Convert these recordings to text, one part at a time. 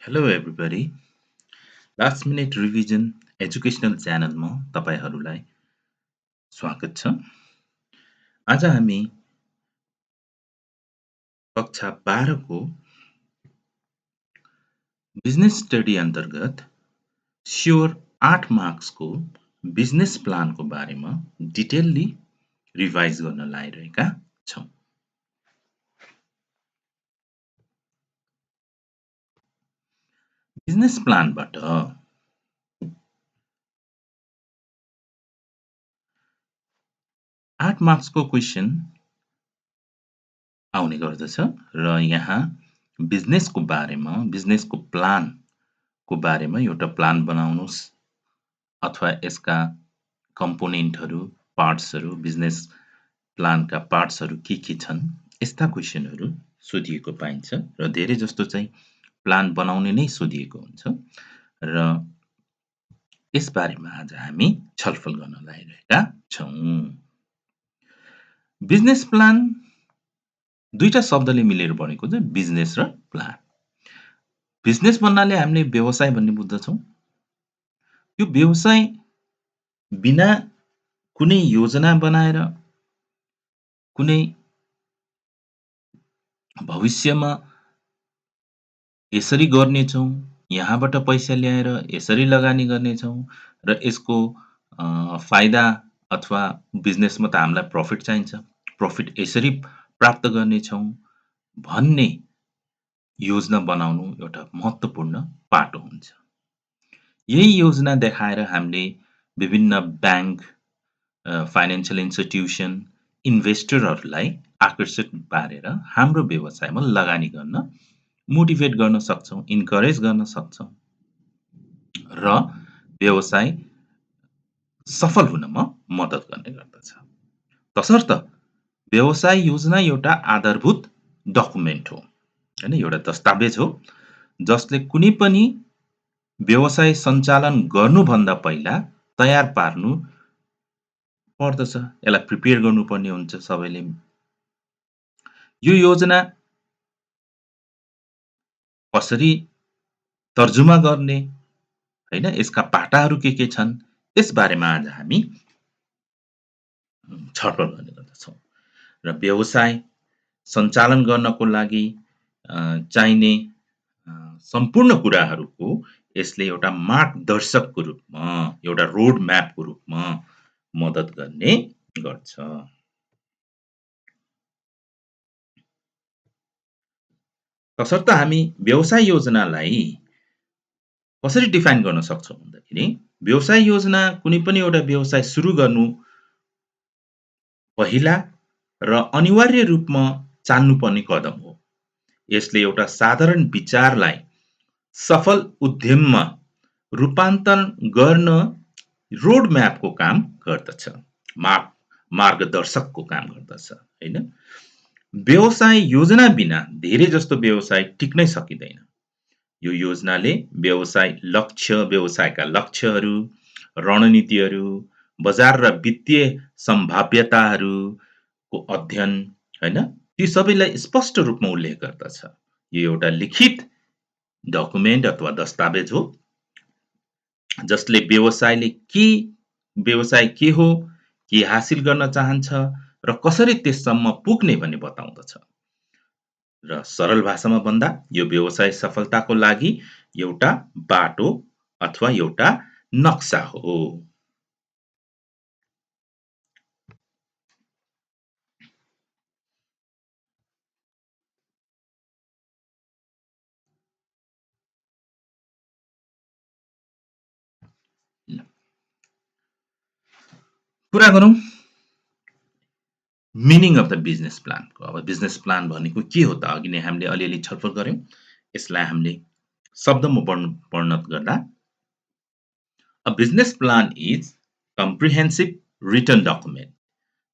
Hello everybody. Last minute revision educational च्यानलमा तपाईहरूलाई स्वागत छ। आज हामी कक्षा 12 को बिजनेस स्टडी अन्तर्गत स्योर 8 मार्क्सको बिजनेस प्लानको बारेमा डिटेलली रिभाइज गर्न लागिरहेका छौँ। बिजनेस प्लानबाट 8 मार्क्सको क्वेसन आउने गर्दछ र यहाँ बिजनेसको बारेमा, बिजनेसको प्लानको बारेमा एउटा प्लान बनाउनुस् अथवा यसका कम्पोनेन्टहरू, पार्ट्सहरू, बिजनेस प्लानका पार्ट्सहरू के छन्, यस्ता क्वेसनहरू सोधिएको पाइन्छ र धेरै जस्तो चाहिँ प्लान बनाउने नै सोधिएको हुन्छ र यसबारेमा आज हामी छलफल गर्न लागिरहेका छौँ। बिजनेस प्लान दुईटा शब्दले मिलेर बनेको छ, बिजनेस र प्लान। बिजनेस भन्नाले हामीले व्यवसाय भन्ने बुझ्दछौँ। यो व्यवसाय बिना कुनै योजना बनाएर कुनै भविष्यमा यसरी गर्नेछौँ, यहाँबाट पैसा ल्याएर यसरी लगानी गर्नेछौँ र यसको फाइदा अथवा बिजनेसमा त हामीलाई प्रफिट चाहिन्छ, प्रफिट यसरी प्राप्त गर्नेछौँ भन्ने योजना बनाउनु एउटा महत्त्वपूर्ण पाटो हुन्छ। यही योजना देखाएर हामीले विभिन्न ब्याङ्क, फाइनान्शियल इन्स्टिट्युसन, इन्भेस्टरहरूलाई आकर्षित पारेर हाम्रो व्यवसायमा लगानी गर्न मोटिभेट गर्न सक्छौँ, इन्करेज गर्न सक्छौँ र व्यवसाय सफल हुनमा मद्दत गर्ने गर्दछ। तसर्थ व्यवसाय योजना एउटा आधारभूत डकुमेन्ट हो, हैन, एउटा दस्तावेज हो जसले कुनै पनि व्यवसाय सञ्चालन गर्नुभन्दा पहिला तयार पार्नु पर्दछ। यसलाई प्रिपेयर गर्नुपर्ने हुन्छ सबैले। यो योजना कसरी तर्जुमा गर्ने, हैन, यसका पाटाहरू के छन्, त्यसबारेमा आज हामी छलफल गर्ने गर्दछौँ र व्यवसाय सञ्चालन गर्नको लागि चाहिने सम्पूर्ण कुराहरूको यसले एउटा मार्गदर्शकको रूपमा, एउटा रोड म्यापको रूपमा मद्दत गर्ने गर्छ। तसर्थ हामी व्यवसाय योजनालाई कसरी डिफाइन गर्न सक्छौँ भन्दाखेरि, व्यवसाय योजना कुनै पनि एउटा व्यवसाय सुरु गर्नु पहिला र अनिवार्य रूपमा चाल्नुपर्ने कदम हो। यसले एउटा साधारण विचारलाई सफल उद्यममा रूपान्तरण गर्न रोड म्यापको काम गर्दछ, मार्गदर्शकको काम गर्दछ, हैन। व्यवसाय योजना बिना धेरै जस्तो व्यवसाय टिक्नै सकिँदैन। यो योजनाले व्यवसायका लक्ष्यहरू, रणनीतिहरू, बजार र वित्तीय सम्भाव्यताहरूको अध्ययन, हैन, ती सबैलाई स्पष्ट रूपमा उल्लेख गर्दछ। यो एउटा लिखित डकुमेन्ट अथवा दस्तावेज हो जसले व्यवसाय के हो, के हासिल गर्न चाहन्छ र कसरी त्यससम्म पुग्ने भन्ने बताउँदछ। र सरल भाषामा भन्दा यो व्यवसाय सफलताको लागि एउटा बाटो अथवा एउटा नक्सा हो। कुरा गरौँ मिनिङ अफ द बिजनेस प्लानको। अब बिजनेस प्लान भनेको के हो त? अघि नै हामीले अलिअलि छलफल गर्यौँ। यसलाई हामीले शब्दमा परिणत गर्दा a business plan is comprehensive written document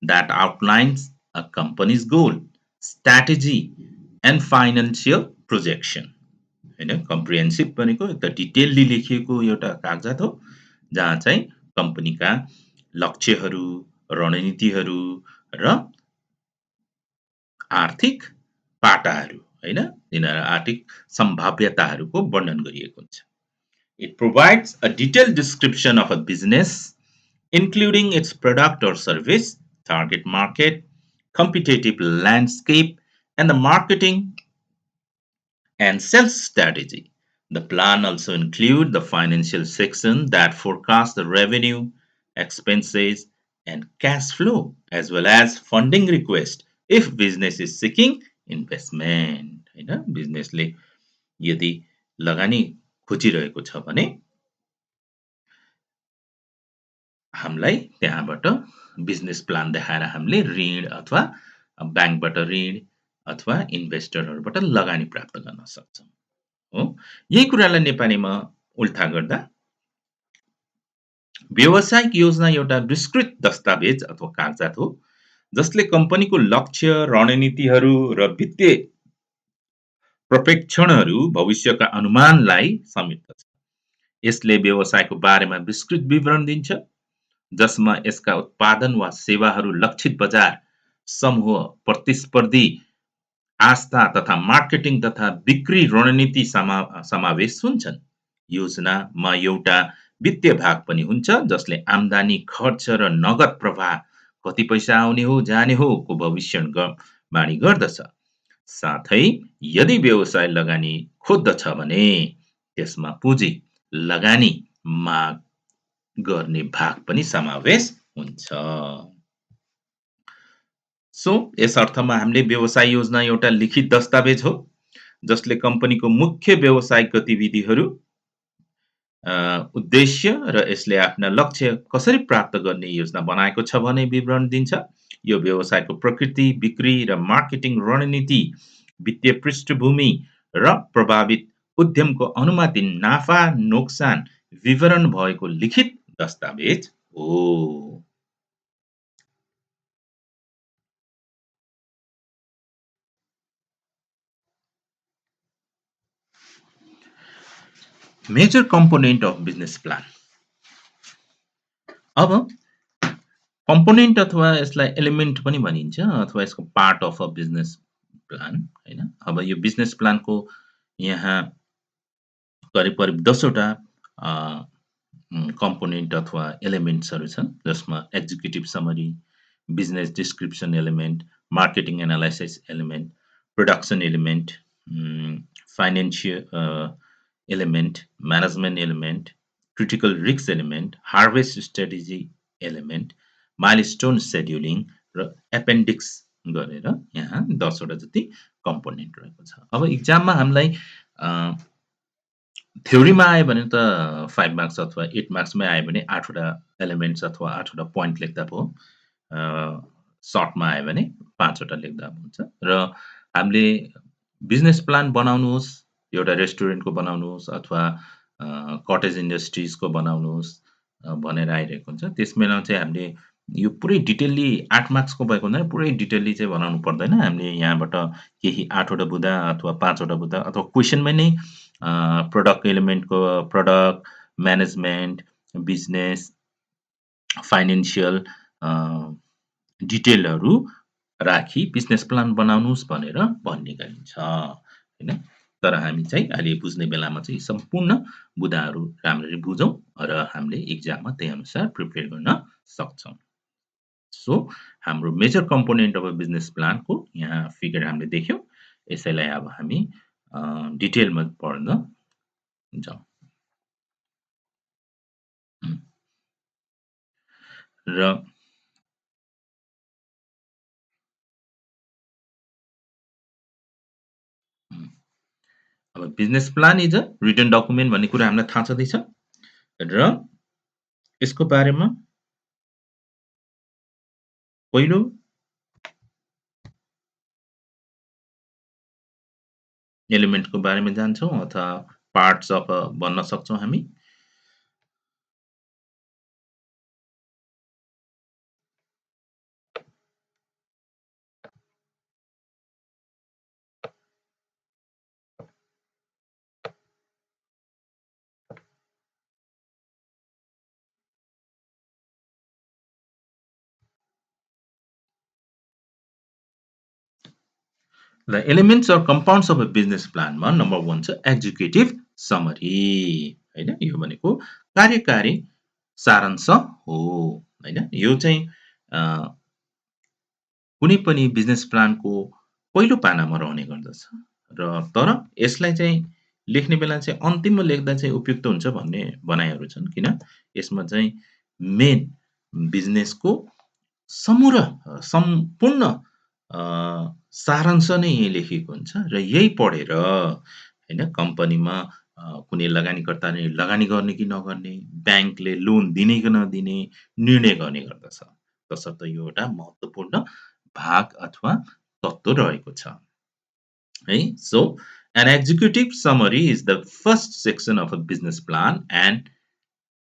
that outlines a company's goal, strategy and financial projection. होइन कम्प्रिहेन्सिभ भनेको एउटा डिटेलली लेखिएको एउटा कागजात हो जहाँ चाहिँ कम्पनीका लक्ष्यहरू, रणनीतिहरू र आर्थिक पाटाहरू होइन यिनीहरू आर्थिक सम्भाव्यताहरूको वर्णन गरिएको हुन्छ। It provides a detailed description of a business, including its product or service, target market, competitive landscape, and the marketing and sales strategy. The plan also includes the financial section that forecasts the revenue, expenses, and cash flow, as well as funding request if business is seeking investment. होइन बिजनेसले यदि लगानी खोजिरहेको छ भने हामीलाई त्यहाँबाट business plan देखाएर हामीले ऋण अथवा ब्याङ्कबाट ऋण अथवा इन्भेस्टरहरूबाट लगानी प्राप्त गर्न सक्छौँ हो। यही कुरालाई नेपालीमा उल्था गर्दा व्यावसायिक योजना एउटा विस्तृत दस्तावेज अथवा कागजात हो जसले कम्पनीको लक्ष्य, रणनीतिहरू र वित्तीय प्रक्षेपणहरू भविष्यका अनुमानलाई समेट्दछ। यसले व्यवसायको बारेमा विस्तृत विवरण दिन्छ जसमा यसका उत्पादन वा सेवाहरू लक्षित बजार, समूह, प्रतिस्पर्धी, आस्था तथा मार्केटिङ तथा बिक्री रणनीति समावेश हुन्छन्। योजनामा एउटा वित्तीय भाग पनि हुन्छ जसले आम्दानी, खर्च र नगद प्रवाह कति पैसा आउने हो, जाने हो को भविष्यवाणी गर्दछ। साथै यदि व्यवसाय लगानी खोज्दछ भने त्यसमा पुँजी, लगानी, माग गर्ने भाग पनि समावेश हुन्छ। सो यस अर्थमा हामीले व्यवसाय योजना एउटा लिखित दस्तावेज हो जसले कम्पनीको मुख्य व्यावसायिक गतिविधिहरू, उद्देश्य र यसले आफ्ना लक्ष्य कसरी प्राप्त गर्ने योजना बनाएको छ भने विवरण दिन्छ। यो व्यवसायको प्रकृति, बिक्री र मार्केटिङ रणनीति, वित्तीय पृष्ठभूमि र प्रभावित उद्यमको अनुमानित नाफा नोक्सान विवरण भएको लिखित दस्तावेज हो। Major component of business plan. अब कम्पोनेन्ट अथवा यसलाई एलिमेन्ट पनि भनिन्छ अथवा यसको part of a business plan होइन। अब यो बिजनेस प्लानको यहाँ करिब 10 वटा कम्पोनेन्ट अथवा एलिमेन्ट्सहरू छन् जसमा executive summary, business description element, marketing analysis element, production element, financial element, management element, critical risk element, harvest strategy element, milestone scheduling र एपेन्डिक्स गरेर यहाँ 10 वटा जति कम्पोनेन्ट रहेको छ। अब इक्जाममा हामीलाई थ्योरीमा आयो भने त 5 मार्क्स अथवा 8 मार्क्समै आयो भने 8 वटा एलिमेन्ट्स अथवा 8 वटा पोइन्ट लेख्दा भयो। सर्टमा आयो भने 5 वटा लेख्दा हुन्छ र हामीले बिजनेस प्लान बनाउनुहोस्, एउटा रेस्टुरेन्टको बनाउनुहोस् अथवा कटेज इन्डस्ट्रिजको बनाउनुहोस् भनेर आइरहेको हुन्छ। त्यसबेला चाहिँ हामीले यो पुरै डिटेलली 8 मार्क्सको भएको हुनाले पुरै डिटेलली चाहिँ बनाउनु पर्दैन। हामीले यहाँबाट केही 8 वटा बुँदा अथवा 5 वटा बुँदा अथवा क्वेसनमै नै प्रडक्ट एलिमेन्टको प्रडक्ट, म्यानेजमेन्ट, बिजनेस, फाइनेन्सियल डिटेलहरू राखी बिजनेस प्लान बनाउनुहोस् भनेर भन्ने गरिन्छ होइन। तर हामी चाहिँ अहिले बुझ्ने बेलामा चाहिँ सम्पूर्ण बुँदाहरू राम्ररी बुझौँ र हामीले इक्जाममा त्यही अनुसार प्रिपेयर गर्न सक्छौँ। सो हाम्रो major component of a business प्लानको यहाँ फिगर हामीले देख्यौँ। यसैलाई अब हामी डिटेलमा पढ्न जाउँ। र अब business plan is a return document भन्ने कुरा हामीलाई थाहा छँदैछ र यसको बारेमा पहिलो एलिमेन्टको बारेमा जान्छौँ अथवा पार्ट्स अफ भन्न सक्छौँ हामी। The elements or compounds of a business plan मा नम्बर 1 छ एक्जिक्युटिभ समरी हैन? यो भनेको कार्यकारी सारांश हो हैन? यो चाहिँ अ, कुनै पनि बिजनेस प्लानको पहिलो पानामा रहने गर्दछ र तर यसलाई चाहिँ लेख्ने बेला चाहिँ अन्तिममा लेख्दा चाहिँ उपयुक्त हुन्छ भन्ने भनाइहरू छन्। किन? यसमा चाहिँ मेन बिजनेसको समूल सम्पूर्ण अ, सारांश नै यही लेखिएको हुन्छ र यही पढेर होइन कम्पनीमा कुनै लगानीकर्ताले लगानी गर्ने कि नगर्ने, ब्याङ्कले लोन दिने कि नदिने निर्णय गर्ने गर्दछ। तसर्थ यो एउटा महत्त्वपूर्ण भाग अथवा तत्त्व रहेको छ। है? So, an executive summary is the first section of a business plan and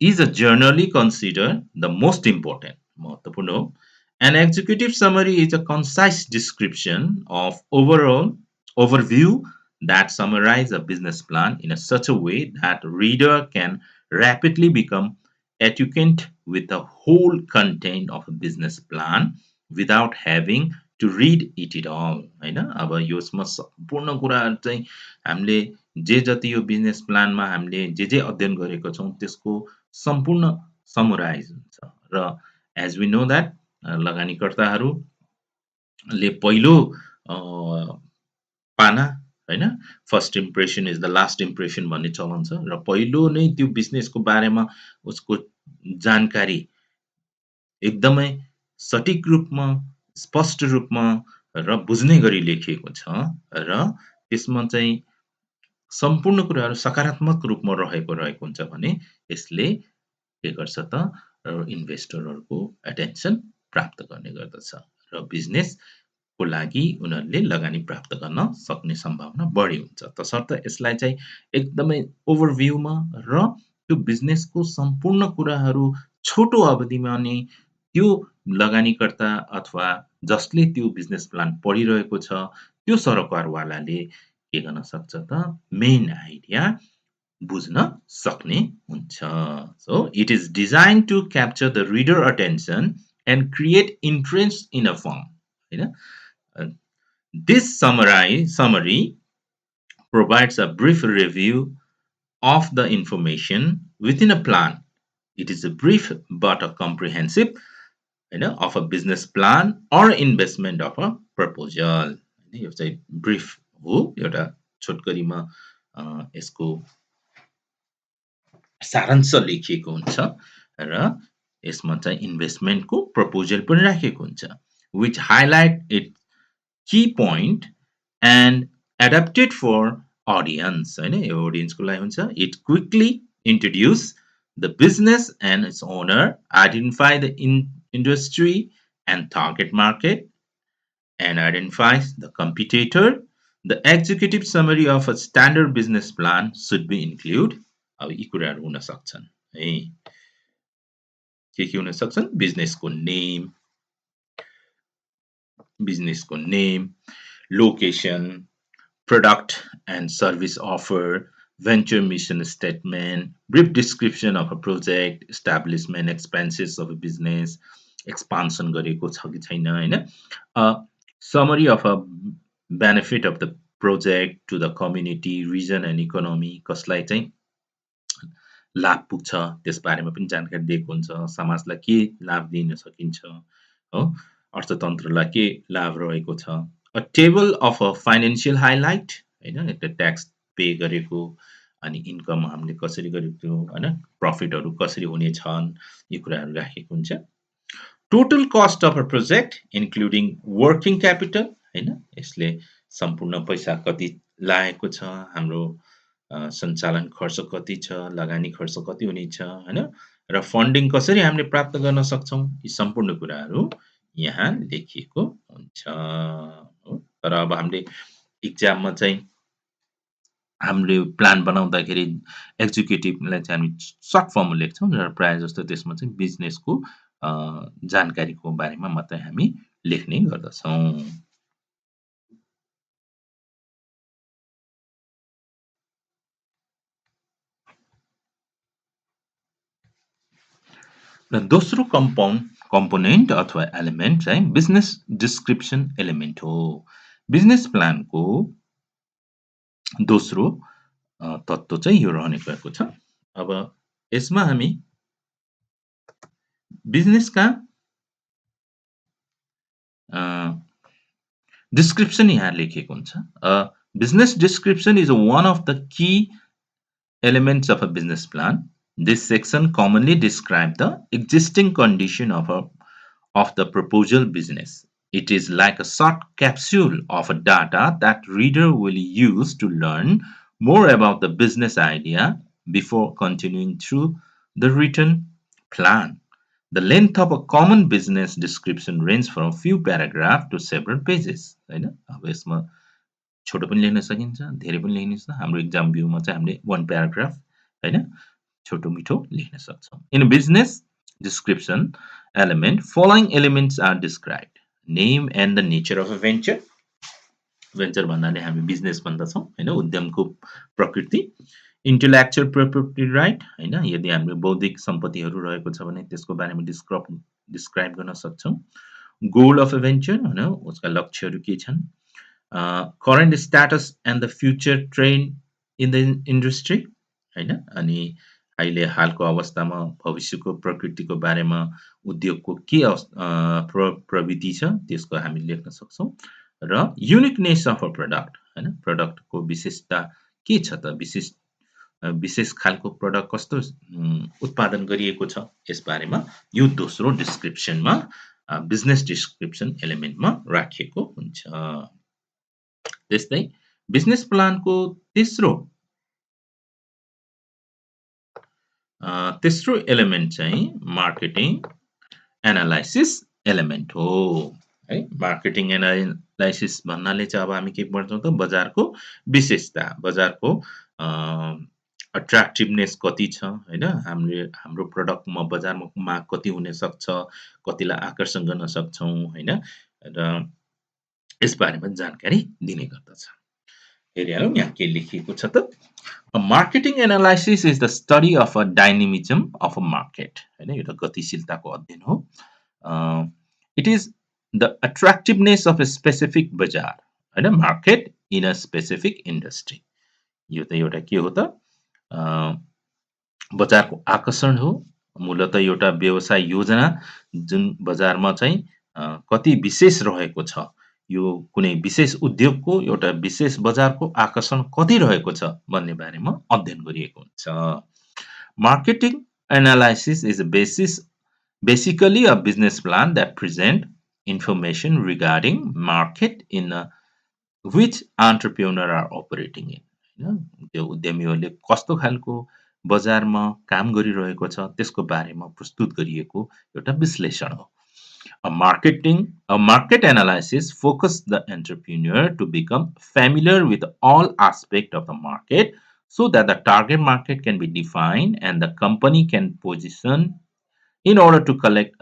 is generally considered the most important. महत्त्वपूर्ण हो. An executive summary is a concise description of overview that summarize a business plan in such a way that reader can rapidly become acquainted with the whole content of a business plan without having to read it at all. होइन? अब यसमा सम्पूर्ण कुराहरू चाहिँ हामीले जे जति यो बिजनेस प्लानमा हामीले जे अध्ययन गरेको छौँ त्यसको सम्पूर्ण समराइज हुन्छ र एज वी नो दैट लगानीकर्ताहरूले पहिलो अ, पाना होइन first impression is the last impression भन्ने चलन छ र पहिलो नै त्यो बिजनेसको बारेमा उसको जानकारी एकदमै सटीक रूपमा, स्पष्ट रूपमा र बुझ्ने गरी लेखिएको छ र त्यसमा चाहिँ सम्पूर्ण कुराहरू सकारात्मक रूपमा रहेको हुन्छ भने यसले के गर्छ त इन्भेस्टरहरूको एटेन्सन प्राप्त गर्ने गर्दछ र बिजनेसको लागि उनीहरूले लगानी प्राप्त गर्न सक्ने सम्भावना बढी हुन्छ। तसर्थ यसलाई चाहिँ एकदमै ओभरभ्यूमा र त्यो बिजनेसको सम्पूर्ण कुराहरू छोटो अवधिमा नै त्यो लगानीकर्ता अथवा जसले त्यो बिजनेस प्लान पढिरहेको छ, त्यो सरोकारवालाले के गर्न सक्छ त मेन आइडिया बुझ्न सक्ने हुन्छ। So it is designed to capture the reader attention and create interest in a firm. होइन? Uh, This summary provides a brief review of the information within a plan. It is a brief but a comprehensive of a business plan or investment of a proposal. यो चाहिँ brief हो एउटा छोटकरीमा यसको सारांश लेखिएको हुन्छ र यसमा चाहिँ इन्भेस्टमेन्टको प्रपोजल पनि राखेको हुन्छ which highlight its key point and adapted for audience हैन यो ऑडियन्सको लागि हुन्छ it quickly introduce the business and its owner identify the industry and target market and identifies the competitor. The executive summary of a standard business plan should be include अब यी कुराहरू हुन सक्छन् है के हुन सक्छन् बिजनेसको name location product and service offer venture mission statement brief description of a project establishment expenses of a business expansion गरेको छ कि छैन हैन summary of a benefit of the project to the community region and economy कसलाई चाहिँ लाभ पुग्छ त्यसबारेमा पनि जानकारी दिएको हुन्छ समाजलाई के लाभ दिन सकिन्छ हो अर्थतन्त्रलाई के लाभ रहेको छ a table of a financial highlight हैन एउटा ट्याक्स पे गरेको अनि इन्कम हामीले कसरी गरेको हैन प्रफिटहरु कसरी हुने छन् यी कुराहरु राखेको हुन्छ total cost of a project including working capital हैन यसले सम्पूर्ण पैसा कति लागेको छ हाम्रो सञ्चालन खर्च कति छ लगानी खर्च कति हुनेछ हैन र फन्डिङ कसरी हामीले प्राप्त गर्न सक्छौं यी सम्पूर्ण कुराहरु यहाँ लेखिएको हुन्छ हो। तर अब हामीले इक्जाममा चाहिँ हामीले प्लान बनाउँदाखेरि एक्जिक्युटिभलाई चाहिँ हामी सर्ट फर्ममा लेख्छौँ र प्रायः जस्तो त्यसमा चाहिँ बिजनेसको अ, जानकारीको बारेमा मात्रै हामी लेख्ने गर्दछौँ। र दोस्रो कम्पोनेन्ट अथवा एलिमेन्ट चाहिँ बिजनेस डिस्क्रिप्सन एलिमेन्ट हो। बिजनेस प्लानको दोस्रो तत्त्व चाहिँ यो रहने गएको छ। अब यसमा हामी बिजनेसका अ, डिस्क्रिप्सन यहाँ लेखिएको हुन्छ। Business description is one of the key elements of a business plan. This section commonly describes the existing condition of the proposal business. It is like a short capsule of a data that reader will use to learn more about the business idea before continuing through the written plan. The length of a common business description range from a few paragraphs to several pages. होइन अब यसमा छोटो पनि लेख्न सकिन्छ, धेरै पनि लेख्न सकिन्छ। हाम्रो एक्जाम भ्यूमा चाहिँ हामीले 1 प्याराग्राफ होइन, छोटो-मिठो लेख्न सक्छौँ। In business description element following elements are described name and the nature of a venture. Venture भन्नाले हामी बिजनेस भन्दछौँ होइन, उद्यमको प्रकृति। इन्टेलेक्चुअल प्रोपर्टी राइट होइन, यदि हाम्रो बौद्धिक सम्पत्तिहरू रहेको छ भने त्यसको बारेमा डिस्क्राइब गर्न सक्छौँ। गोल अफ अ भेन्चर होइन, उसका लक्ष्यहरू के छन्। Current status and the future trained in the industry होइन, अनि अहिले हालको अवस्थामा भविष्यको प्रकृतिको बारेमा उद्योगको के प्रविधि छ त्यसको हामी लेख्न सक्छौँ। र युनिकनेस अफ अ प्रडक्ट होइन, प्रडक्टको विशेषता के छ त, विशेष खालको प्रडक्ट कस्तो उत्पादन गरिएको छ यसबारेमा यो दोस्रो डिस्क्रिप्सनमा बिजनेस डिस्क्रिप्सन एलिमेन्टमा राखिएको हुन्छ। त्यस्तै बिजनेस प्लानको तेस्रो एलिमेन्ट चाहिँ मार्केटिङ एनालाइसिस एलिमेन्ट हो है। मार्केटिङ एनालाइसिस भन्नाले चाहिँ अब हामी के गर्छौँ त, बजारको विशेषता, बजारको अट्र्याक्टिभनेस कति छ होइन, हाम्रो प्रडक्टमा बजारमा माग कति हुन सक्छ, कतिलाई आकर्षण गर्न सक्छौँ होइन, र यसबारेमा जानकारी दिने गर्दछ। हेरिहालौँ यहाँ के लेखिएको छ त। A marketing analysis is the study of a dynamism of a market होइन, एउटा गतिशीलताको अध्ययन हो। It is the attractiveness of a specific बजार होइन, market in a specific industry। यो त एउटा के हो त, बजारको आकर्षण हो। मूलतः एउटा व्यवसाय योजना जुन बजारमा चाहिँ कति विशेष रहेको छ, यो कुनै विशेष उद्योगको एउटा विशेष बजारको आकर्षण कति रहेको छ भन्ने बारेमा अध्ययन गरिएको हुन्छ। Marketing analysis is basically a business plan that present information regarding market in which entrepreneur are operating in होइन, त्यो उद्यमीहरूले कस्तो खालको बजारमा काम गरिरहेको छ त्यसको बारेमा प्रस्तुत गरिएको एउटा विश्लेषण हो। A market analysis focus the entrepreneur to become familiar with all aspect of the market so that the target market can be defined and the company can position in order to collect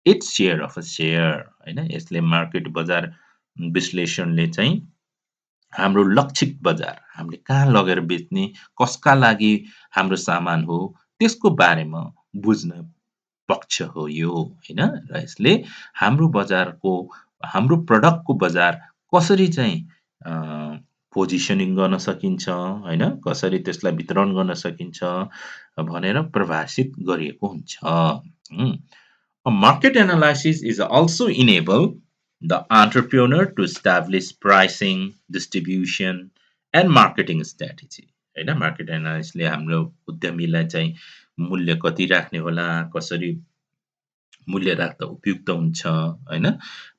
its share of a share होइन। यसले market बजार विश्लेषणले चाहिँ हाम्रो लक्षित बजार, हामीले कहाँ लगेर बेच्ने, कसका लागि हाम्रो सामान हो त्यसको बारेमा बुझ्न पक्ष हो यो होइन, र यसले हाम्रो बजारको, हाम्रो प्रडक्टको बजार कसरी चाहिँ पोजिसनिङ गर्न सकिन्छ होइन, कसरी त्यसलाई वितरण गर्न सकिन्छ भनेर प्रभाषित गरिएको हुन्छ। A market analysis is also enable the entrepreneur to establish pricing, distribution and marketing strategy होइन। मार्केट एनालाइसिसले हाम्रो उद्यमीलाई चाहिँ मूल्य कति राख्ने होला, कसरी मूल्य राख्दा उपयुक्त हुन्छ होइन,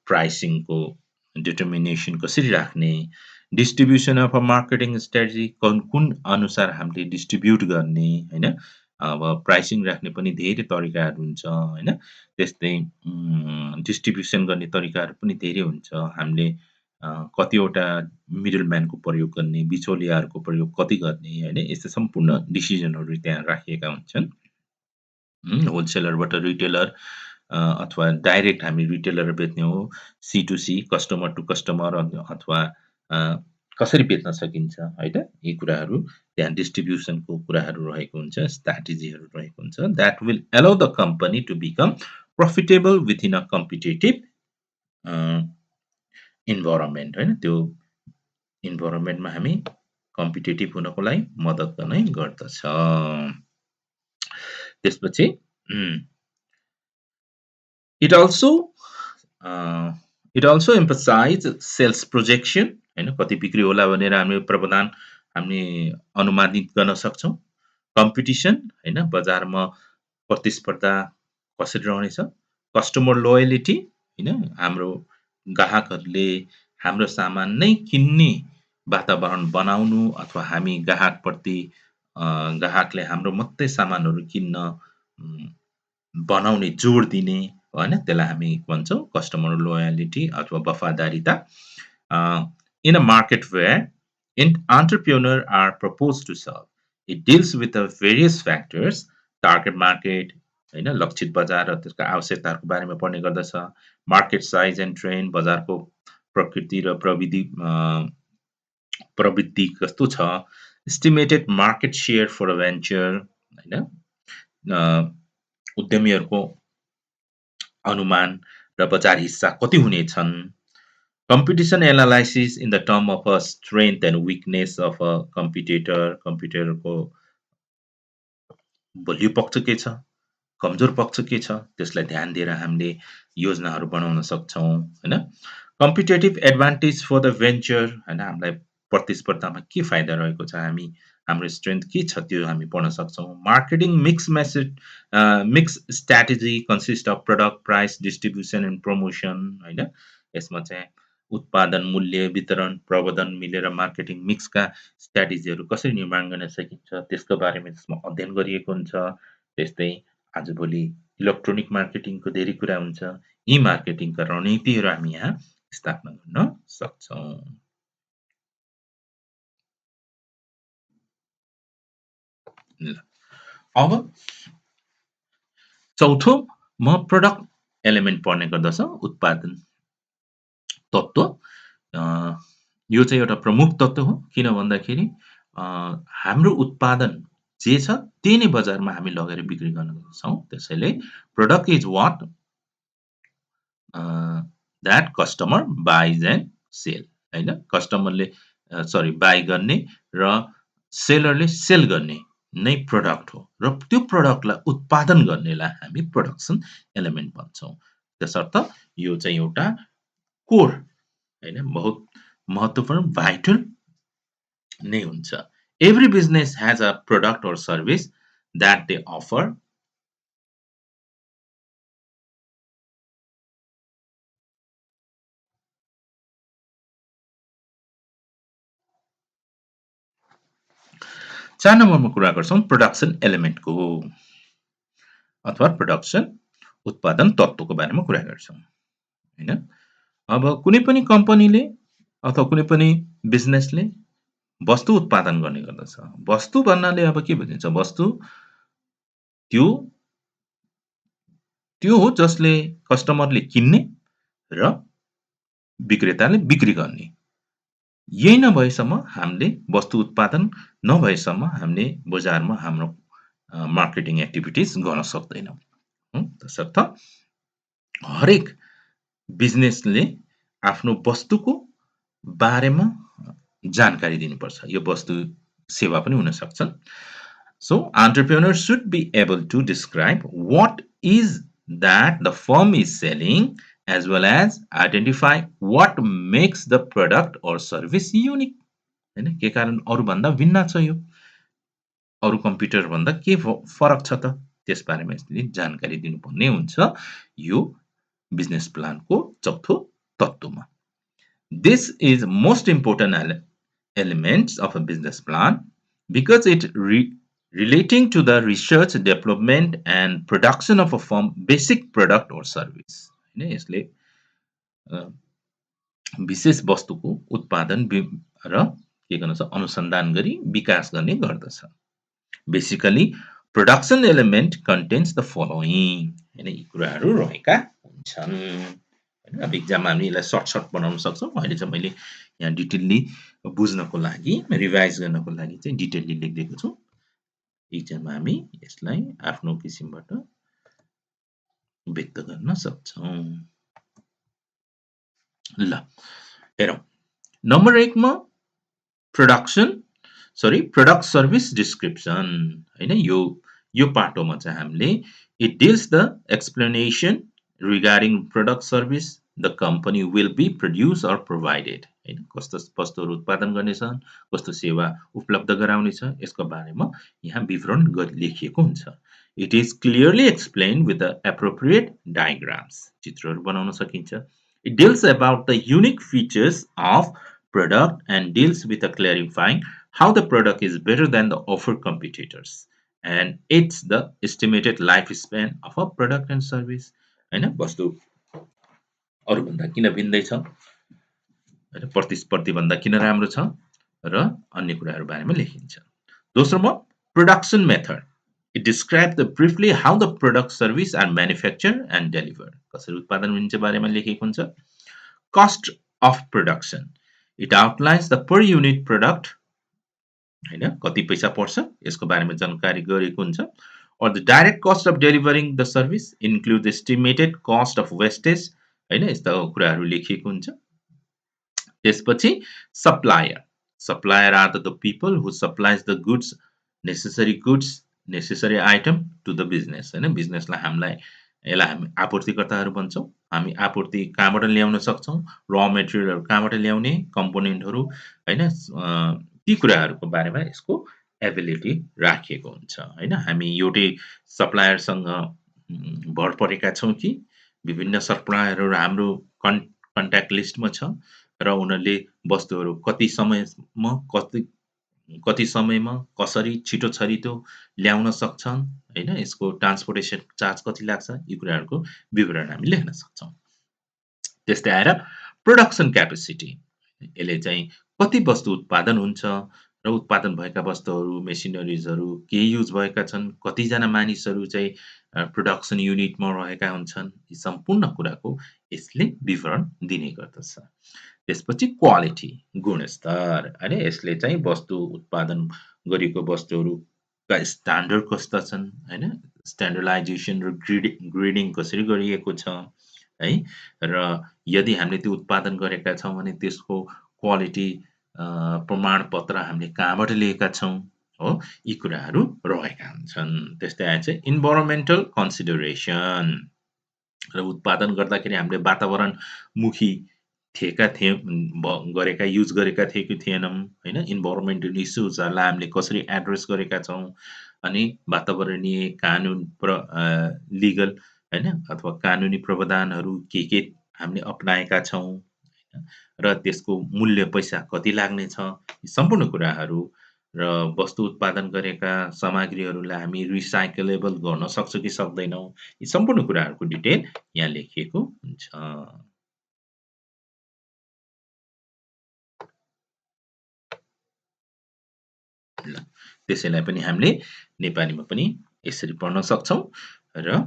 प्राइसिङको डिटर्मिनेसन कसरी राख्ने, distribution of a marketing strategy कुन अनुसार हामीले डिस्ट्रिब्युट गर्ने होइन, अब प्राइसिङ राख्ने पनि धेरै तरिकाहरू हुन्छ होइन? त्यस्तै डिस्ट्रिब्युसन गर्ने तरिकाहरू पनि धेरै हुन्छ। हामीले कतिवटा मिडल म्यानको प्रयोग गर्ने, बिचौलियाहरूको प्रयोग कति गर्ने होइन? यस्तो सम्पूर्ण डिसिजनहरू त्यहाँ राखिएका हुन्छन्। होलसेलरबाट रिटेलर अथवा डाइरेक्ट हामी रिटेलर बेच्ने हो, C to C customer to customer अथवा अ, कसरी बेच्न सकिन्छ होइन? यी कुराहरू त्यहाँ डिस्ट्रिब्युसनको कुराहरू रहेको हुन्छ, स्ट्र्याटेजीहरू रहेको हुन्छ। That will allow the company to become profitable within a competitive uh, environment होइन? त्यो इन्भाइरोनमेन्टमा हामी कम्पिटिटिभ हुनको लागि मद्दत गर्नै गर्दछ। त्यसपछि it also it also emphasize sales projection होइन? कति बिक्री होला भनेर हामी अनुमानित गर्न सक्छौँ। कम्पिटिसन होइन? बजारमा प्रतिस्पर्धा कसरी रहनेछ? कस्टमर लोयलिटी होइन? हाम्रो ग्राहकहरूले हाम्रो सामान नै किन्ने वातावरण बनाउनु अथवा हामी ग्राहकप्रति ग्राहकले हाम्रो मात्रै सामानहरू किन्न बनाउने जोड दिने होइन? त्यसलाई हामी भन्छौँ कस्टमर लोयलिटी अथवा वफादारीता। In a market where entrepreneur are proposed to serve. It deals with the various factors, target market होइन? लक्षित बजार र त्यसका आवश्यकताहरूको बारेमा पढ्ने गर्दछ। मार्केट साइज एन्ड ट्रेन्ड बजारको प्रकृति र प्रवृत्ति कस्तो छ? Estimated market share for a venture होइन? उद्यमीहरूको अनुमान र बजार हिस्सा कति हुनेछन्? Competition analysis in the term of a strength and weakness of a कम्पिटिटरको बलियो पक्ष के छ? कमजोर पक्ष के छ? त्यसलाई ध्यान दिएर हामीले योजनाहरू बनाउन सक्छौँ होइन? Competitive advantage for the venture होइन? हामीलाई प्रतिस्पर्धामा के फाइदा रहेको छ? हाम्रो स्ट्रेन्थ के छ? त्यो हामी पढ्न सक्छौँ। Marketing mix strategy consist of product, price, distribution and promotion होइन? यसमा चाहिँ उत्पादन, मूल्य, वितरण, प्रवर्धन मिलेर मार्केटिङ मिक्सका स्ट्र्याटेजीहरू कसरी निर्माण गर्न सकिन्छ त्यसको बारेमा त्यसमा अध्ययन गरिएको हुन्छ। त्यस्तै आजभोलि इलेक्ट्रोनिक मार्केटिङको धेरै कुरा हुन्छ। यी मार्केटिङका रणनीतिहरू हामी यहाँ स्थापना गर्न सक्छौँ। ल अब चौथो म प्रडक्ट एलिमेन्ट पढ्ने गर्दछ उत्पादन तत्त्व। यो चाहिँ एउटा प्रमुख तत्त्व हो। किन भन्दाखेरि हाम्रो उत्पादन जे छ त्यही नै बजारमा हामी लगेर बिक्री गर्न सक्छौँ। त्यसैले product is what that customer बाइज एन्ड सेल होइन? कस्टमरले बाई गर्ने र सेलरले सेल गर्ने नै प्रडक्ट हो र त्यो प्रडक्टलाई उत्पादन गर्नेलाई हामी प्रोडक्सन एलिमेन्ट भन्छौँ। त्यसर्थ यो चाहिँ एउटा कोर होइन? बहुत महत्त्वपूर्ण भाइटल नै हुन्छ। Every business has a product or service that they offer चार नम्बरमा कुरा गर्छौँ प्रोडक्सन एलिमेन्टको अथवा प्रोडक्सन उत्पादन तत्त्वको बारेमा कुरा गर्छौँ होइन? अब कुनै पनि कम्पनीले अथवा कुनै पनि बिजनेसले वस्तु उत्पादन गर्ने गर्दछ। वस्तु भन्नाले अब के बुझिन्छ? वस्तु त्यो त्यो हो जसले कस्टमरले किन्ने र विक्रेताले बिक्री गर्ने। यही नभएसम्म हामीले वस्तु उत्पादन नभएसम्म हामीले बजारमा हाम्रो मार्केटिङ एक्टिभिटिज गर्न सक्दैनौँ। त्यसर्थ हरेक बिजनेसले आफ्नो वस्तुको बारेमा जानकारी दिनुपर्छ। यो वस्तु सेवा पनि हुन सक्छन्। So entrepreneur should be able to describe what is that the firm is selling as well as identify what makes the product or service unique होइन? के कारण अरूभन्दा भिन्न छ यो? अरू कम्प्युटरभन्दा के फरक छ त? त्यसबारेमा यसले जानकारी दिनुपर्ने हुन्छ यो बिजनेस प्लानको चौथो तत्त्वमा। This is most important elements of a business plan because it relating to the research, development and production of a firm basic product or service हैन यसले अ, विशेष वस्तुको उत्पादन र के गर्न सक्छ अनुसन्धान गरी विकास गर्ने गर्दछ। Basically production element contents the following हैन यी कुराहरू रहेका हुन्छन्। हैन अब इक्जाममा हामी यसलाई सर्ट बनाउन सक्छौँ। अहिले चाहिँ मैले यहाँ डिटेलली बुझ्नको लागि रिभाइज गर्नको लागि चाहिँ डिटेलली लेखिदिएको छु। इक्जाममा हामी यसलाई आफ्नो किसिमबाट व्यक्त गर्न सक्छौँ। ल हेरौँ नम्बर 1 मा प्रोडक्ट सर्भिस डिस्क्रिप्सन हैन यो पाटोमा चाहिँ हामीले it deals the explanation regarding product service the company will be produce or provided हैन कस्तो वस्तुहरू उत्पादन गर्नेछ कस्तो सेवा उपलब्ध गराउनेछ यसको बारेमा यहाँ विवरण लेखिएको हुन्छ। It is clearly explained with the appropriate diagrams चित्रहरू बनाउन सकिन्छ। It deals about the unique features of product and deals with the clarifying how the product is better than the offer competitors and it's the estimated lifespan of a product and service हैन वस्तु अरूभन्दा किन भिन्दै छ हैन प्रतिस्पर्धी भन्दा किन राम्रो छ र अन्य कुराहरू बारेमा लेखिन्छ। दोस्रोमा production method it describe the briefly how the product service are manufacture and deliver कसरी उत्पादन हुन्छ बारेमा लेखिएको हुन्छ। Cost of production it outlines the per unit product हैन कति पैसा पर्छ यसको बारेमा जानकारी गरेको हुन्छ। or the direct cost of delivering the service include the estimated cost of wastage हैन यस्ता कुराहरू लेखिएको हुन्छ। त्यसपछि supplier are the people who supplies the goods necessary item to the business हैन बिजनेसलाई यसलाई हामी आपूर्तिकर्ताहरू भन्छौँ। हामी आपूर्ति कहाँबाट ल्याउन सक्छौँ र मेटेरियलहरू कहाँबाट ल्याउने कम्पोनेन्टहरू हैन ती कुराहरूको बारेमा यसको एबिलिटी राखिएको हुन्छ हैन हामी एउटै सप्लायरसँग भर परेका छौँ कि विभिन्न सप्लायरहरू हाम्रो कन्ट्याक्ट लिस्टमा छ र उनीहरूले वस्तुहरू कति समयमा कसरी छिटो छरितो ल्याउन सक्छन् हैन यसको ट्रान्सपोर्टेसन चार्ज कति लाग्छ यी कुराहरूको विवरण हामी लेख्न सक्छौँ। त्यस्तै आएर प्रोडक्सन क्यापेसिटी यसले चाहिँ कति वस्तु उत्पादन हुन्छ र उत्पादन भएका वस्तुहरू मेसिनरिजहरू के युज भएका छन् कतिजना मानिसहरू चाहिँ प्रोडक्सन युनिटमा रहेका हुन्छन् यी सम्पूर्ण कुराको यसले विवरण दिने गर्दछ। त्यसपछि क्वालिटी गुणस्तर हैन यसले चाहिँ वस्तु उत्पादन गरेको वस्तुहरूका स्ट्यान्डर्ड कस्ता छन् हैन स्ट्यान्डर्डाइजेसन र ग्रेडिङ कसरी गरिएको छ है र यदि हामीले त्यो उत्पादन गरेका छौँ भने त्यसको क्वालिटी प्रमाणपत्र हामीले कहाँबाट लिएका छौँ हो यी कुराहरू रहेका हुन्छन्। त्यस्तै आएर चाहिँ इन्भाइरोमेन्टल कन्सिडरेसन र उत्पादन गर्दाखेरि हामीले वातावरणमुखी युज गरेका थिए कि थिएनौँ हैन इन्भाइरोमेन्टल इस्युजहरूलाई हामीले कसरी एड्रेस गरेका छौँ अनि वातावरणीय कानुन लिगल हैन अथवा कानुनी प्रावधानहरू के हामीले अपनाएका छौँ र त्यसको मूल्य पैसा कति लाग्नेछ यी सम्पूर्ण कुराहरू र वस्तु उत्पादन गरेका सामग्रीहरूलाई हामी रिसाइक्लेबल गर्न सक्छौँ कि सक्दैनौँ यी सम्पूर्ण कुराहरूको डिटेल यहाँ लेखिएको हुन्छ। ल त्यसैलाई पनि हामीले नेपालीमा पनि यसरी पढ्न सक्छौँ र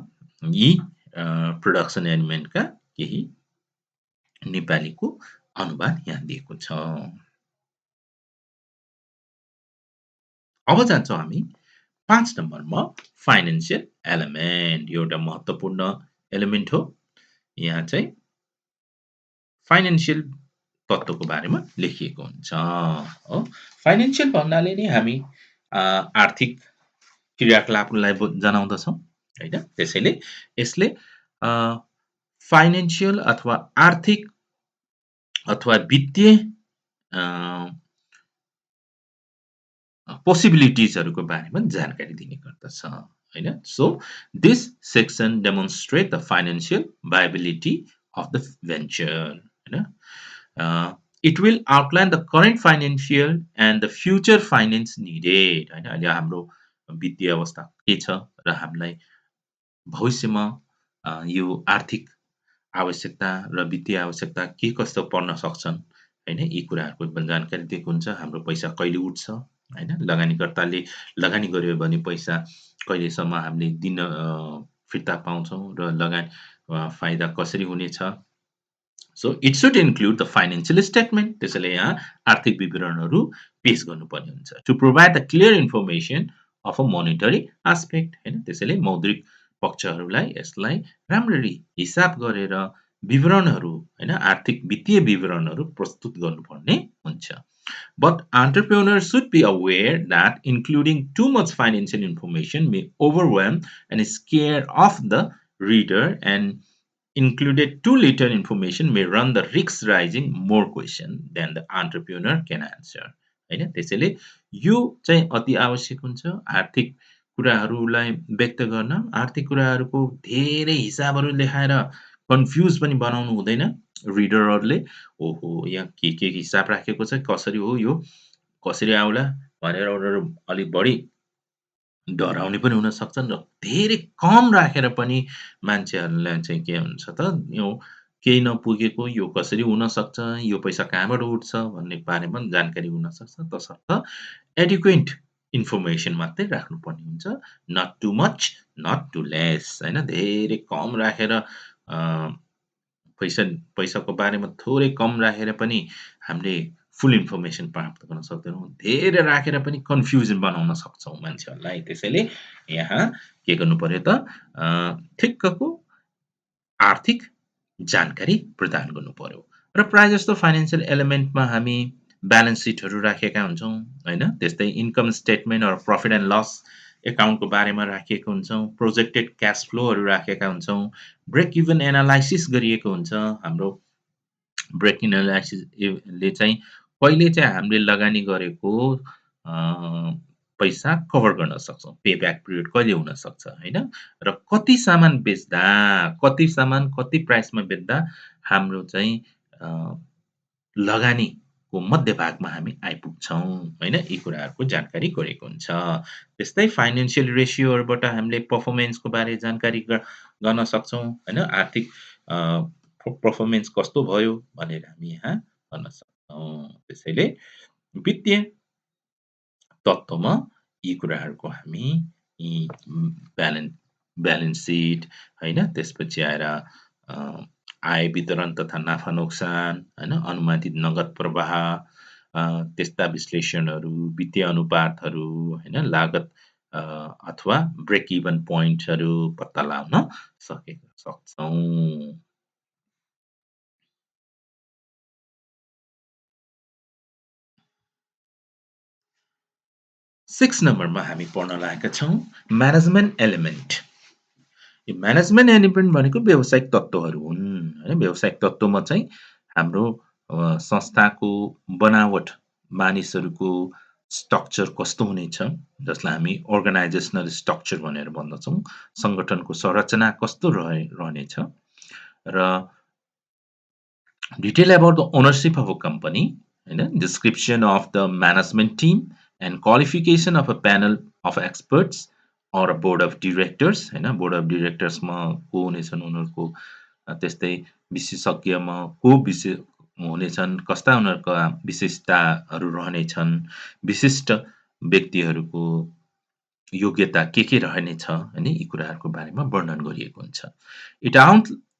यी प्रोडक्सन एलिमेन्टका केही नेपालीको अनुवाद यहाँ दिएको छ। अब जान्छौँ हामी 5 नम्बरमा फाइनान्शियल एलिमेन्ट यो एउटा महत्त्वपूर्ण एलिमेन्ट हो। यहाँ चाहिँ फाइनान्शियल तत्त्वको बारेमा लेखिएको हुन्छ हो। फाइनान्शियल भन्नाले नै हामी आर्थिक क्रियाकलापलाई जनाउँदछौँ हैन त्यसैले यसले फाइनान्शियल अथवा आर्थिक अथवा वित्तीय पोसिबिलिटिजहरूको बारेमा जानकारी दिने गर्दछ हैन। So this section demonstrate the financial viability of the venture हैन। It will outline the current financial and the future finance needed हैन। अहिले हाम्रो वित्तीय अवस्था के छ र हामीलाई भविष्यमा यो आर्थिक आवश्यकता र वित्तीय आवश्यकता के कस्तो पर्न सक्छन्, होइन? यी कुराहरूको पनि जानकारी दिएको हुन्छ। हाम्रो पैसा कहिले उठ्छ, होइन? लगानीकर्ताले लगानी गर्यो भने पैसा कहिलेसम्म हामीले फिर्ता पाउँछौँ र फाइदा कसरी हुनेछ। So it should include the financial statement. त्यसैले यहाँ आर्थिक विवरणहरू पेश गर्नुपर्ने हुन्छ। To provide the clear information of a monetary aspect हैन। त्यसैले मौद्रिक पक्षहरूलाई यसलाई राम्ररी हिसाब गरेर विवरणहरू हैन आर्थिक वित्तीय विवरणहरू प्रस्तुत गर्नुपर्ने हुन्छ। But entrepreneurs should be aware that including too much financial information may overwhelm and scare off the reader, and included too little information may run the risk raising more question than the entrepreneur can answer होइन त्यसैले यो चाहिँ अति आवश्यक हुन्छ आर्थिक कुराहरूलाई व्यक्त गर्न आर्थिक कुराहरूको धेरै हिसाबहरू लेखाएर कन्फ्युज पनि बनाउनु हुँदैन रिडरहरूले ओहो यहाँ के हिसाब राखेको छ कसरी हो यो कसरी आउला भनेर उनीहरू अलिक बढी डराउने पनि हुन सक्छन् र धेरै कम राखेर पनि मान्छेहरूलाई चाहिँ के हुन्छ त यो केही नपुगेको यो कसरी हुनसक्छ, यो पैसा कहाँबाट उठ्छ भन्ने बारेमा जानकारी हुनसक्छ। तसर्थ एडुक्वेट इन्फर्मेसन मात्रै राख्नुपर्ने हुन्छ। Not too much, not too less होइन। धेरै कम राखेर पैसा पैसाको बारेमा थोरै कम राखेर पनि हामीले फुल इन्फर्मेसन प्राप्त गर्न सक्दैनौँ। धेरै राखेर पनि कन्फ्युजन बनाउन सक्छौँ मान्छेहरूलाई। त्यसैले यहाँ के गर्नुपर्यो त ठिक्कको आर्थिक जानकारी प्रदान गर्नुपर्यो र प्रायःजस्तो फाइनान्सियल एलिमेन्टमा हामी ब्यालेन्स सिटहरू राखेका हुन्छौँ होइन। त्यस्तै income statement or profit and loss एकाउन्टको बारेमा राखिएको हुन्छौँ। प्रोजेक्टेड क्यास फ्लोहरू राखेका हुन्छौँ। ब्रेक इभन एनालाइसिस गरिएको हुन्छ। हाम्रो ब्रेक इन एनालाइसिस ले चाहिँ कहिले चाहिँ हामीले लगानी गरेको अ, पैसा कभर गर्न सक्छौँ। पे ब्याक पिरियड कहिले हुनसक्छ होइन र कति सामान बेच्दा, कति सामान कति प्राइसमा बेच्दा हाम्रो चाहिँ अ, लगानीको मध्यभागमा हामी आइपुग्छौँ होइन। यी कुराहरूको जानकारी गरेको हुन्छ। त्यस्तै फाइनान्सियल रेसियोहरूबाट हामीले पर्फर्मेन्सको बारे जानकारी गर्न सक्छौँ होइन। आर्थिक अ, पर्फर्मेन्स कस्तो भयो भनेर हामी यहाँ गर्न सक्छौँ। त्यसैले वित्तीय तत्त्वमा यी कुराहरूको हामी यी ब्यालेन्स ब्यालेन्स सिट होइन त्यसपछि आएर आय वितरण तथा नाफा नोक्सान होइन अनुमानित नगद प्रवाह त्यस्ता विश्लेषणहरू वित्तीय अनुपातहरू होइन लागत अथवा ब्रेक इभन पोइन्टहरू पत्ता लगाउन सक्छौँ। 6 नम्बरमा हामी पढ्न लागेका छौँ म्यानेजमेन्ट एलिमेन्ट। यो म्यानेजमेन्ट एलिमेन्ट भनेको व्यावसायिक तत्त्वहरू हुन् होइन। व्यावसायिक तत्त्वमा चाहिँ हाम्रो संस्थाको बनावट मानिसहरूको स्ट्रक्चर कस्तो हुनेछ जसलाई हामी अर्गनाइजेसनल स्ट्रक्चर भनेर भन्दछौँ। सङ्गठनको संरचना कस्तो रहनेछ र detail about the ownership of a company होइन description of the management team and qualification of a panel of experts or a board of directors होइन बोर्ड अफ डिरेक्टर्समा को हुनेछन् उनीहरूको त्यस्तै विशेषज्ञमा को हुनेछन् कस्ता उनीहरूका विशेषताहरू रहनेछन् विशिष्ट व्यक्तिहरूको योग्यता के रहनेछ होइन यी कुराहरूको बारेमा वर्णन गरिएको हुन्छ। It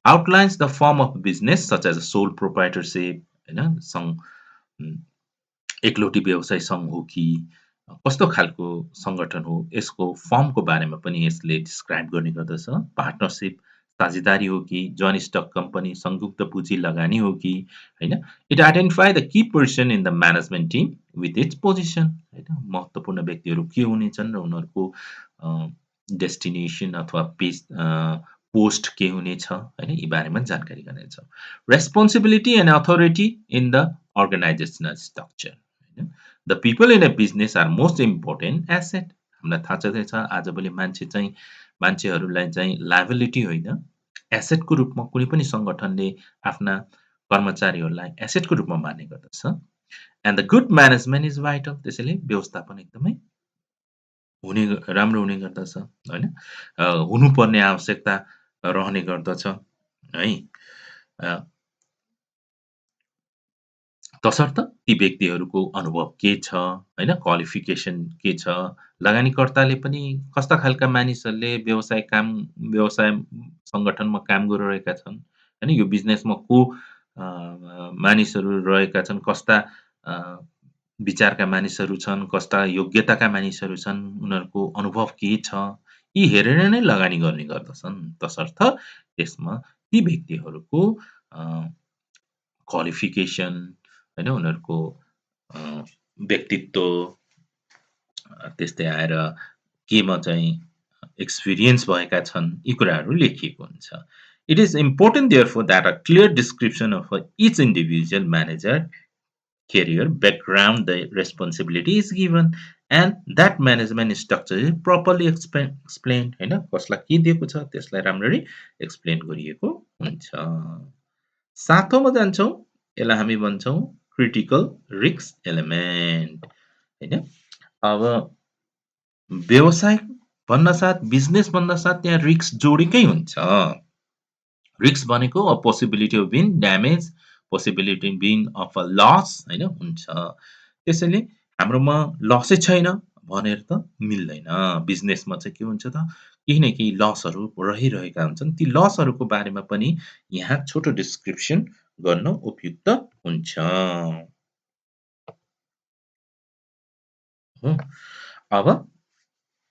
outlines the form of business such as a sole proprietorship होइन एकलौटी व्यवसाय सङ्घ हो कि कस्तो खालको सङ्गठन हो यसको फर्मको बारेमा पनि यसले डिस्क्राइब गर्ने गर्दछ। पार्टनरसिप साझेदारी हो कि जोइन्ट स्टक कम्पनी संयुक्त पुँजी लगानी हो कि होइन। It identify the key person in the management team with its position होइन महत्त्वपूर्ण व्यक्तिहरू के हुनेछन् र उनीहरूको डेस्टिनेसन अथवा पोस्ट के हुनेछ होइन यी बारेमा जानकारी गर्नेछ। Responsibility and authority in the organisational structure होइन। The people in a business are most important asset. हामीलाई थाहा छँदैछ आजभोलि मान्छेहरूलाई चाहिँ लायबिलिटी होइन एसेटको रूपमा कुनै पनि सङ्गठनले आफ्ना कर्मचारीहरूलाई एसेटको रूपमा मान्ने गर्दछ। And the good management is vital. त्यसैले व्यवस्थापन एकदमै राम्रो हुने गर्दछ, होइन? हुनुपर्ने आवश्यकता रहने गर्दछ, है? अ तसर्थ ती व्यक्तिहरूको अनुभव के छ, होइन? क्वालिफिकेसन के छ? लगानीकर्ताले पनि कस्ता खालका मानिसहरूले व्यवसाय सङ्गठनमा काम गरिरहेका छन्, होइन? यो बिजनेसमा मानिसहरू रहेका छन्, कस्ता अ, विचारका मानिसहरू छन्, कस्ता योग्यताका मानिसहरू छन्, उनीहरूको अनुभव के छ? यी हेरेर नै लगानी गर्ने गर्दछन्। तसर्थ यसमा ती व्यक्तिहरूको अ क्वालिफिकेसन होइन उनीहरूको अ, व्यक्तित्व त्यस्तै आएर केमा चाहिँ एक्सपिरियन्स भएका छन्, यी कुराहरू लेखिएको हुन्छ। It is important therefore that a clear description of each individual manager career, background, the responsibility is given, and that management structure is properly explained होइन कसलाई के दिएको छ त्यसलाई राम्ररी एक्सप्लेन गरिएको हुन्छ। 7औं मा जान्छौँ, यसलाई हामी भन्छौँ क्रिटिकल रिस्क एलिमेन्ट होइन। अब व्यवसाय भन्नासाथ बिजनेस भन्नासाथ त्यहाँ रिस्क जोडेकै हुन्छ। रिस्क भनेको a possibility of being damage, possibility being of a loss होइन हुन्छ। त्यसैले हाम्रोमा लसै छैन भनेर त मिल्दैन। बिजनेसमा चाहिँ के हुन्छ त केही न केही लसहरू रहिरहेका हुन्छन्। ती लसहरूको बारेमा पनि यहाँ छोटो डिस्क्रिप्सन गर्न उपयुक्त हुन्छ। हो। अब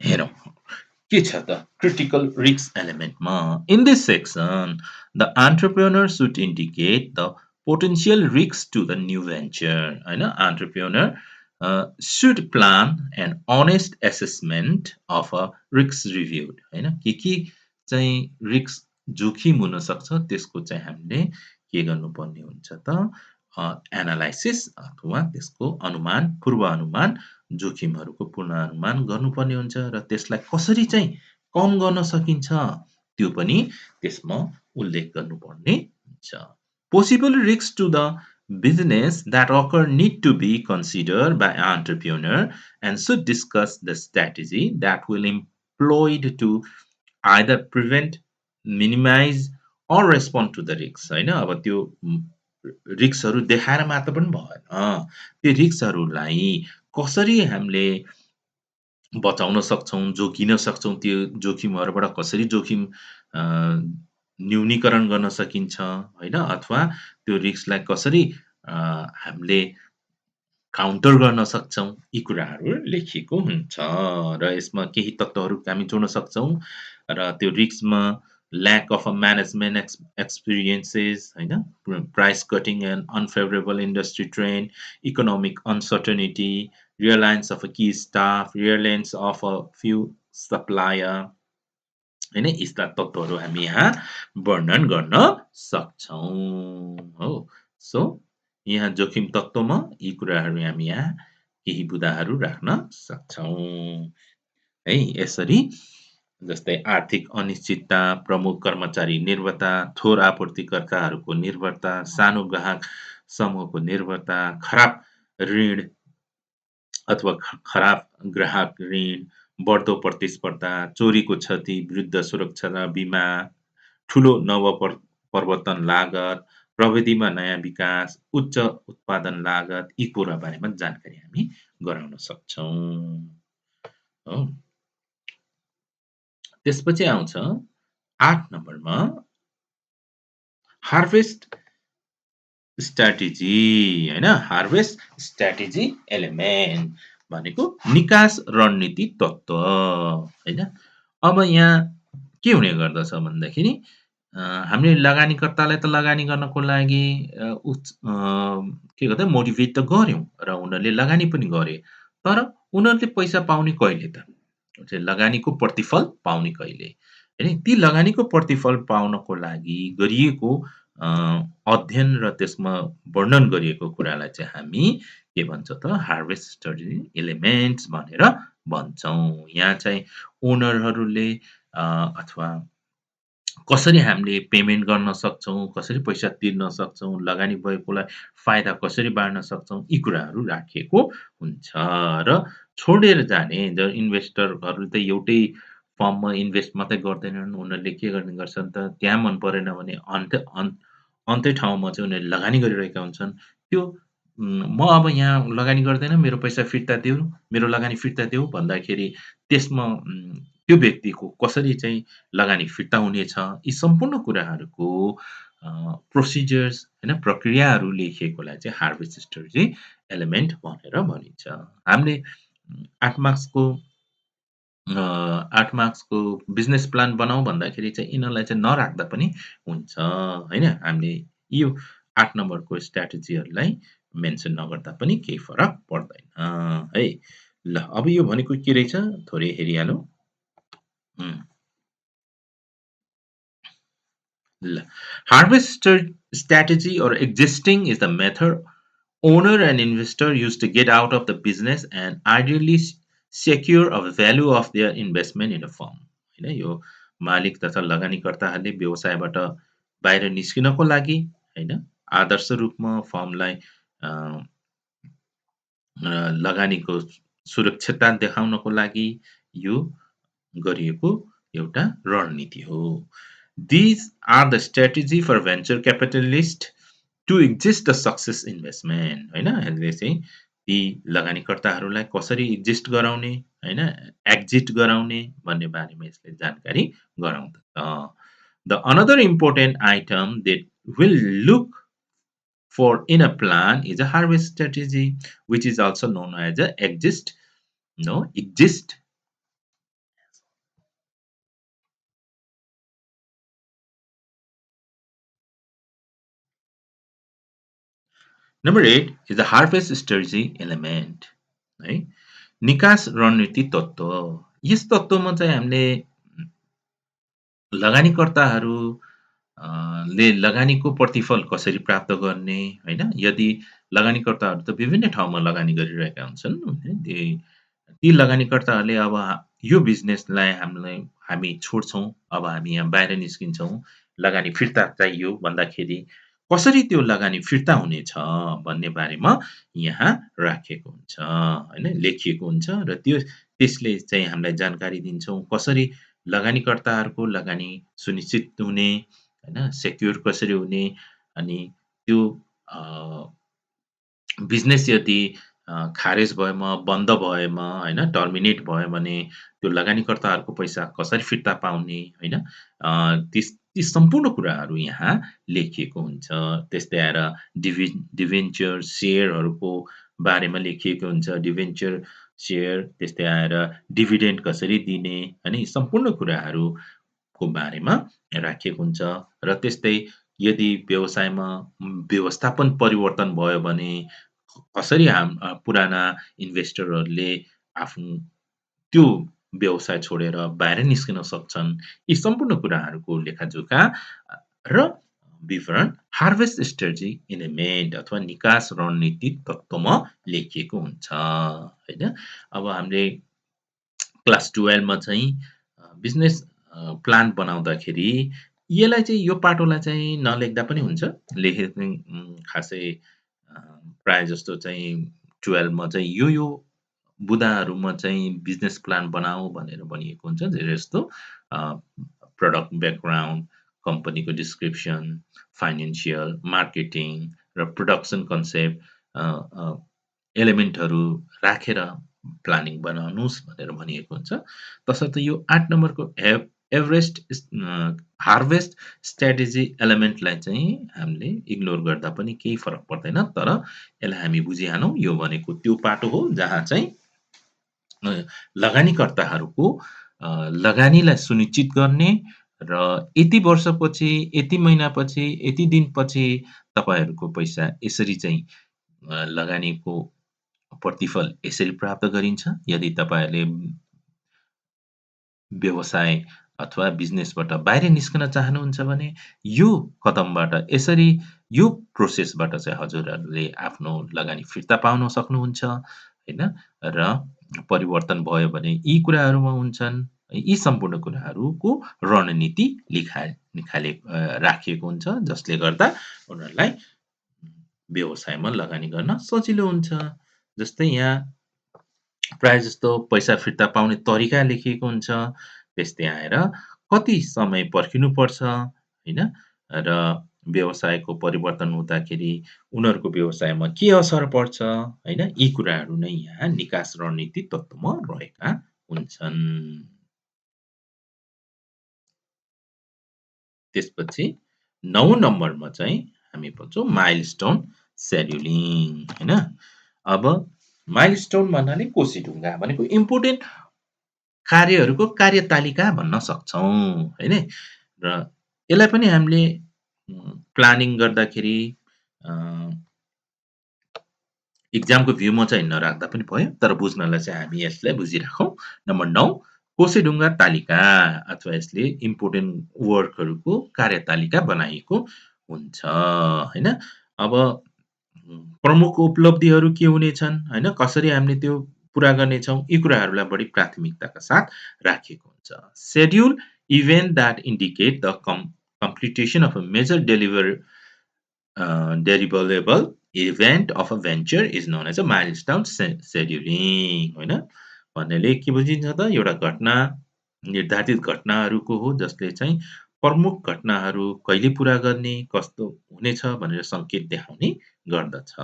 हेरौँ के छ त क्रिटिकल रिस्क एलिमेन्टमा in this section the entrepreneur should indicate the potential risk to the new venture होइन entrepreneur should plan an honest assessment of a risk reviewed होइन के चाहिँ रिस्क जोखिम हुनसक्छ त्यसको चाहिँ हामीले के गर्नुपर्ने हुन्छ त एनालाइसिस अथवा त्यसको अनुमान पूर्वानुमान जोखिमहरूको पूर्वानुमान गर्नुपर्ने हुन्छ र त्यसलाई कसरी चाहिँ कम गर्न सकिन्छ त्यो पनि त्यसमा उल्लेख गर्नुपर्ने हुन्छ। Possible risks to the business that occur need to be considered by entrepreneur and should discuss the strategy that will employed to either prevent, minimize or respond to the risks होइन। अब त्यो रिस्कहरू देखाएर मात्र पनि भएन। त्यो रिस्कहरूलाई कसरी हामीले बचाउन सक्छौँ, जोगिन सक्छौँ, त्यो जोखिमहरूबाट कसरी जोखिम अ, न्यूनीकरण गर्न सकिन्छ होइन? अथवा त्यो रिस्कलाई कसरी हामीले काउन्टर गर्न सक्छौँ, यी कुराहरू लेखिएको हुन्छ र यसमा केही तत्त्वहरू हामी जोड्न सक्छौँ र त्यो रिस्कमा lack of a management experiences होइन? Price cutting and unfavourable industry trend, economic uncertainty, reliance of a key staff, reliance of a few supplier होइन यस्ता तत्त्वहरू हामी यहाँ वर्णन गर्न सक्छौँ हो। सो यहाँ जोखिम तत्त्वमा यी कुराहरू हामी यहाँ केही बुँदाहरू राख्न सक्छौँ है। यसरी जस्तै आर्थिक अनिश्चितता, प्रमुख कर्मचारी निर्भरता, थोर आपूर्तिकर्ताहरूको निर्भरता, सानो ग्राहक समूहको निर्भरता, खराब ऋण अथवा खराब ग्राहक ऋण, बढ्दो प्रतिस्पर्धा, चोरीको क्षति विरुद्ध सुरक्षा र बीमा, ठुलो प्रवर्तन लागत, प्रविधिमा नयाँ विकास, उच्च उत्पादन लागत, यी कुरा बारेमा जानकारी हामी गराउन सक्छौँ। हो। त्यसपछि आउँछ 8 नम्बरमा हार्भेस्ट स्ट्र्याटेजी होइन हार्भेस्ट स्ट्र्याटेजी एलिमेन्ट भनेको निकास रणनीति तत्त्व होइन। अब यहाँ के हुने गर्दछ भन्दाखेरि हामीले लगानीकर्तालाई त लगानी गर्नको लागि के गर्दा मोटिभेट त गर्यौँ र उनीहरूले लगानी पनि गरे। तर उनीहरूले पैसा पाउने कहिले त? लगानीको प्रतिफल पाउने कहिले? होइन ती लगानीको प्रतिफल पाउनको लागि गरिएको अ, अध्ययन र त्यसमा वर्णन गरिएको कुरालाई चाहिँ हामी के भन्छ त हार्भेस्ट स्ट्र्याटेजी एलिमेन्ट्स भनेर भन्छौँ। यहाँ चाहिँ ओनरहरूले अथवा कसरी हामीले पेमेन्ट गर्न सक्छौँ, कसरी पैसा तिर्न सक्छौँ, लगानी भएकोलाई फाइदा कसरी बाँड्न सक्छौँ, यी कुराहरू राखिएको हुन्छ। र छोडेर जाने इन्भेस्टरहरू त एउटै फर्ममा इन्भेस्ट मात्रै गर्दैनन्। उनीहरूले के गर्ने गर्छन् त, त्यहाँ मन परेन भने अन्त्य ठाउँमा चाहिँ उनीहरूले लगानी गरिरहेका हुन्छन्। त्यो म अब यहाँ लगानी गर्दैन, मेरो पैसा फिर्ता देऊ, मेरो लगानी फिर्ता देऊ भन्दाखेरि त्यसमा त्यो व्यक्तिको कसरी चाहिँ लगानी फिर्ता हुनेछ, यी सम्पूर्ण कुराहरूको प्रोसिजर्स होइन, प्रक्रियाहरू लेखिएकोलाई चाहिँ हार्भेस्ट स्ट्र्याटेजी एलिमेन्ट भनेर भनिन्छ। हामीले 8 मार्क्सको 8 मार्क्सको बिजनेस प्लान बनाऊ भन्दाखेरि चाहिँ यिनीहरूलाई चाहिँ नराख्दा पनि हुन्छ, होइन? हामीले यो 8 नम्बरको स्ट्र्याटेजीहरूलाई मेन्सन नगर्दा पनि केही फरक पर्दैन, है। ल, अब यो भनेको के रहेछ थोरै हेरिहालौँ। हुँ, ल, harvester strategy or existing is the method owner and investor use to get out of the business and ideally secure a value of their investment in a firm. होइन, यो मालिक तथा लगानीकर्ताहरूले व्यवसायबाट बाहिर निस्किनको लागि होइन, आदर्श रूपमा फर्मलाई अ, अ, लगानीको सुरक्षितता देखाउनको लागि यो गरिएको एउटा रणनीति हो। These are the strategy for venture capitalist to exist the success investment होइन, यसले चाहिँ ती लगानीकर्ताहरूलाई कसरी एक्जिस्ट गराउने होइन, एक्जिट गराउने भन्ने बारेमा यसले जानकारी गराउँदछ। The another important item that will look for in a plan is a harvest strategy, which is also known as a exist, no, exist. Number 8 is the harvest strategy element है, निकास रणनीति तत्त्व। यस तत्त्वमा चाहिँ हामीले लगानीकर्ताहरू ले लगानीको प्रतिफल कसरी प्राप्त गर्ने होइन? यदि लगानीकर्ताहरू त विभिन्न ठाउँमा लगानी गरिरहेका हुन्छन् होइन? ती लगानीकर्ताहरूले अब यो बिजनेसलाई हामी छोड्छौँ, अब हामी यहाँ बाहिर निस्किन्छौँ, लगानी फिर्ता चाहियो भन्दाखेरि कसरी त्यो लगानी फिर्ता हुनेछ भन्ने बारेमा यहाँ राखिएको हुन्छ होइन, लेखिएको हुन्छ र त्यसले चाहिँ हामीलाई जानकारी दिन्छौँ कसरी लगानीकर्ताहरूको लगानी सुनिश्चित हुने होइन, सेक्युर कसरी हुने अनि त्यो अ बिजनेस यदि खारेज भएमा, बन्द भएमा, होइन, टर्मिनेट भयो भने त्यो लगानीकर्ताहरूको पैसा कसरी फिर्ता पाउने, होइन? ती सम्पूर्ण कुराहरू यहाँ लेखिएको हुन्छ। त्यस्तै आएर डिभेन्चर सेयरहरूको बारेमा लेखिएको हुन्छ। डिभेन्चर सेयर, त्यस्तै आएर डिभिडेन्ड कसरी दिने, होइन? यी सम्पूर्ण कुराहरूको बारेमा राखिएको हुन्छ र त्यस्तै यदि व्यवसायमा व्यवस्थापन परिवर्तन भयो भने कसरी पुराना इन्भेस्टरहरूले आफ्नो त्यो व्यवसाय छोडेर बाहिर निस्किन सक्छन्। यी सम्पूर्ण कुराहरूको लेखाजोखा र विवरण हार्भेस्ट स्ट्र्याटेजी एलिमेन्ट अथवा निकास रणनीति तत्त्वमा लेखिएको हुन्छ, होइन? अब हामीले क्लास 12 मा चाहिँ बिजनेस प्लान बनाउँदाखेरि यसलाई चाहिँ यो पाटोलाई चाहिँ नलेख्दा पनि हुन्छ। लेखेको चाहिँ खासै अ, प्रायः जस्तो चाहिँ 12 मा चाहिँ यो बुँदाहरूमा चाहिँ बिजनेस प्लान बनाऊ भनेर भनिएको हुन्छ। धेरै जस्तो अ, प्रडक्ट ब्याकग्राउन्ड, कम्पनीको डिस्क्रिप्सन, फाइनान्सियल, मार्केटिङ र प्रोडक्सन कन्सेप्ट अ अ, एलिमेन्टहरू राखेर प्लानिङ बनाउनुहोस् भनेर भनिएको हुन्छ। तसर्थ यो 8 नम्बरको हार्भेस्ट स्ट्र्याटेजी एलिमेन्टलाई चाहिँ हामीले इग्नोर गर्दा पनि केही फरक पर्दैन। तर यसलाई हामी बुझिहालौँ, यो भनेको त्यो पाटो हो जहाँ चाहिँ अ, लगानीकर्ताहरूको लगानीलाई सुनिश्चित गर्ने र यति वर्षपछि, यति महिनापछि, यति दिनपछि तपाईँहरूको पैसा यसरी चाहिँ लगानीको प्रतिफल यसरी प्राप्त गरिन्छ। यदि तपाईँहरूले व्यवसाय अथवा बिजनेसबाट बाहिर निस्कन चाहनुहुन्छ भने यो कदमबाट यसरी यो प्रोसेसबाट चाहिँ हजुरहरूले आफ्नो लगानी फिर्ता पाउन सक्नुहुन्छ, होइन? र परिवर्तन भयो भने यी कुराहरूमा हुन्छन्, यी सम्पूर्ण कुराहरूको रणनीति राखिएको हुन्छ, जसले गर्दा उनीहरूलाई व्यवसायमा लगानी गर्न सजिलो हुन्छ। जस्तै यहाँ प्रायःजस्तो पैसा फिर्ता पाउने तरिका लेखिएको हुन्छ। त्यस्तै आएर कति समय पर्खिनुपर्छ, होइन? र व्यवसायको परिवर्तन हुँदाखेरि उनीहरूको व्यवसायमा के असर पर्छ, होइन? यी कुराहरू नै यहाँ निकास रणनीति तत्त्वमा रहेका हुन्छन्। त्यसपछि 9 नम्बरमा चाहिँ हामी भन्छौँ माइलस्टोन शेड्युलिङ, होइन? अब माइलस्टोन भन्नाले कोसीढुङ्गा भनेको इम्पोर्टेन्ट कार्यहरूको कार्यतालिका भन्न सक्छौँ, होइन? र यसलाई पनि हामीले प्लानिङ गर्दाखेरि अ, इक्जामको भ्यूमा चाहिँ नराख्दा पनि भयो, तर बुझ्नलाई चाहिँ हामी यसलाई बुझिराखौँ। नम्बर 9 कोसेढुङ्गा तालिका अथवा यसले इम्पोर्टेन्ट वर्कहरूको कार्यतालिका बनाइएको हुन्छ, होइन? अब प्रमुख उपलब्धिहरू के हुनेछन्, होइन? कसरी हामीले त्यो पुरा गर्नेछौँ, यी कुराहरूलाई बढी प्राथमिकताका साथ राखिएको हुन्छ। Schedule event that indicate the completion of a major deliverable event of a venture is known as a milestone scheduling, होइन? भन्नाले के बुझिन्छ त? एउटा घटना निर्धारित घटनाहरूको हो, जसले चाहिँ प्रमुख घटनाहरू कहिले पुरा गर्ने, कस्तो हुनेछ भनेर सङ्केत देखाउने गर्दछ।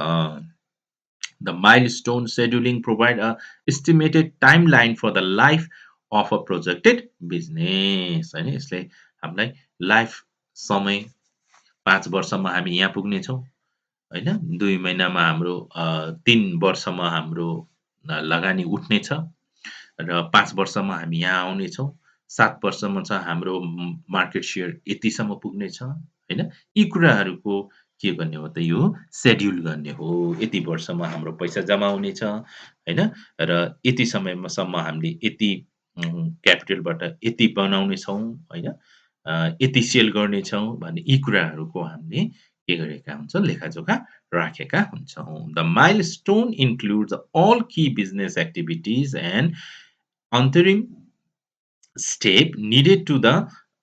The milestone scheduling provide a estimated timeline for the life of a projected business, होइन? यसले हामीलाई लाइफ समय 5 वर्षमा हामी यहाँ पुग्नेछौँ, होइन? 2 महिनामा हाम्रो 3 वर्षमा हाम्रो लगानी उठ्नेछ र 5 वर्षमा हामी यहाँ आउनेछौँ। 7 वर्षमा चाहिँ हाम्रो मार्केट सेयर यतिसम्म पुग्नेछ, होइन? यी कुराहरूको के गर्ने हो त? यो शेड्युल गर्ने हो। यति वर्षमा हाम्रो पैसा जम्मा हुनेछ, होइन? र यति समयसम्म हामीले यति क्यापिटलबाट यति बनाउनेछौँ, होइन? यति सेल गर्नेछौँ भन्ने यी कुराहरूको हामीले के गरेका हुन्छौँ? लेखाजोखा राखेका हुन्छौँ। The milestone includes all key business activities and अन्तरिम step needed to the